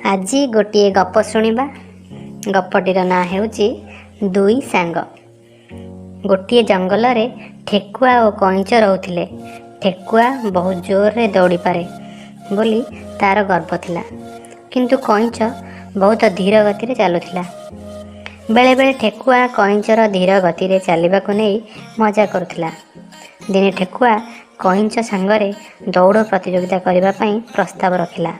ଆଜି ଗୋଟିଏ ଗପ ଶୁଣିବା। ଗପଟିର ନାଁ ହେଉଛି ଦୁଇ ସାଙ୍ଗ। ଗୋଟିଏ ଜଙ୍ଗଲରେ ଠେକୁଆ ଓ କଇଁଚ ରହୁଥିଲେ। ଠେକୁଆ ବହୁତ ଜୋରରେ ଦୌଡ଼ିପାରେ ବୋଲି ତା'ର ଗର୍ବ ଥିଲା, କିନ୍ତୁ କଇଁଚ ବହୁତ ଧୀର ଗତିରେ ଚାଲୁଥିଲା। ବେଳେବେଳେ ଠେକୁଆ କଇଁଚର ଧୀର ଗତିରେ ଚାଲିବାକୁ ନେଇ ମଜା କରୁଥିଲା। ଦିନେ ଠେକୁଆ କଇଁଚ ସାଙ୍ଗରେ ଦୌଡ଼ ପ୍ରତିଯୋଗିତା କରିବା ପାଇଁ ପ୍ରସ୍ତାବ ରଖିଲା।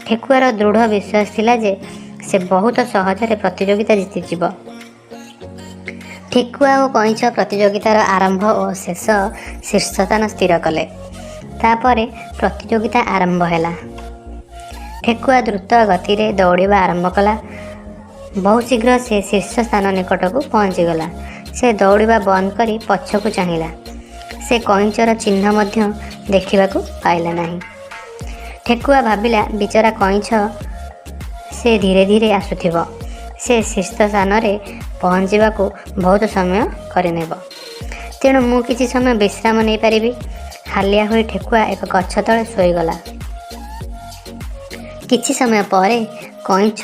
ଠେକୁଆର ଦୃଢ଼ ବିଶ୍ୱାସ ଥିଲା ଯେ ସେ ବହୁତ ସହଜରେ ପ୍ରତିଯୋଗିତା ଜିତିଯିବ। ଠେକୁଆ ଓ କଇଁଚ ପ୍ରତିଯୋଗିତାର ଆରମ୍ଭ ଓ ଶେଷ ଶୀର୍ଷସ୍ଥାନ ସ୍ଥିର କଲେ। ତାପରେ ପ୍ରତିଯୋଗିତା ଆରମ୍ଭ ହେଲା। ଠେକୁଆ ଦ୍ରୁତ ଗତିରେ ଦୌଡ଼ିବା ଆରମ୍ଭ କଲା। ବହୁ ଶୀଘ୍ର ସେ ଶୀର୍ଷ ସ୍ଥାନ ନିକଟକୁ ପହଞ୍ଚିଗଲା। ସେ ଦୌଡ଼ିବା ବନ୍ଦ କରି ପଛକୁ ଚାହିଁଲା। ସେ କଇଁଚର ଚିହ୍ନ ମଧ୍ୟ ଦେଖିବାକୁ ପାଇଲା ନାହିଁ। ଠେକୁଆ ଭାବିଲା, ବିଚରା କଇଁଛ, ସେ ଧୀରେ ଧୀରେ ଆସୁଥିବ। ସେ ଶୀର୍ଷ ସ୍ଥାନରେ ପହଞ୍ଚିବାକୁ ବହୁତ ସମୟ କରିନେବ। ତେଣୁ ମୁଁ କିଛି ସମୟ ବିଶ୍ରାମ ନେଇପାରିବି। ହାଲିଆ ହୋଇ ଠେକୁଆ ଏକ ଗଛ ତଳେ ଶୋଇଗଲା। କିଛି ସମୟ ପରେ କଇଁଛ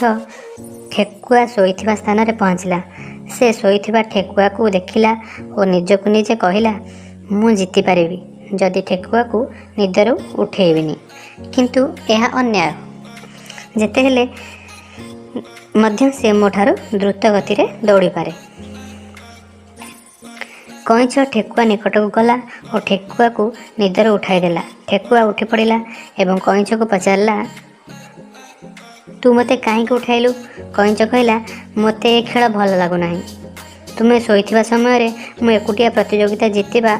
ଠେକୁଆ ଶୋଇଥିବା ସ୍ଥାନରେ ପହଞ୍ଚିଲା। ସେ ଶୋଇଥିବା ଠେକୁଆକୁ ଦେଖିଲା ଓ ନିଜକୁ ନିଜେ କହିଲା, ମୁଁ ଜିତିପାରିବି ଯଦି ଠେକୁଆକୁ ନିଦରୁ ଉଠେଇବିନି। କିନ୍ତୁ ଏହା ଅନ୍ୟାୟ। ଯେତେହେଲେ ମଧ୍ୟ ସେ ମୋ ଠାରୁ ଦ୍ରୁତ ଗତିରେ ଦୌଡ଼ିପାରେ। କଇଁଛ ଠେକୁଆ ନିକଟକୁ ଗଲା ଓ ଠେକୁଆକୁ ନିଦରୁ ଉଠାଇଦେଲା। ଠେକୁଆ ଉଠି ପଡ଼ିଲା ଏବଂ କଇଁଛକୁ ପଚାରିଲା, ତୁ ମୋତେ କାହିଁକି ଉଠାଇଲୁ? କଇଁଛ କହିଲା, ମୋତେ ଏ ଖେଳ ଭଲ ଲାଗୁନାହିଁ। ତୁମେ ଶୋଇଥିବା ସମୟରେ ମୁଁ ଏକୁଟିଆ ପ୍ରତିଯୋଗିତା ଜିତିବା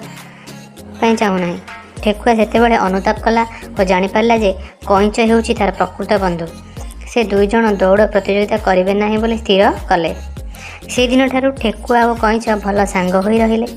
ପାଇଁ ଚାହୁଁନାହିଁ। ଠେକୁଆ ସେତେବେଳେ ଅନୁତାପ କଲା ଓ ଜାଣିପାରିଲା ଯେ କଇଁଛ ହେଉଛି ତା'ର ପ୍ରକୃତ ବନ୍ଧୁ। ସେ ଦୁଇଜଣ ଦୌଡ଼ ପ୍ରତିଯୋଗିତା କରିବେ ନାହିଁ ବୋଲି ସ୍ଥିର କଲେ। ସେହିଦିନଠାରୁ ଠେକୁଆ ଓ କଇଁଛ ଭଲ ସାଙ୍ଗ ହୋଇ ରହିଲେ।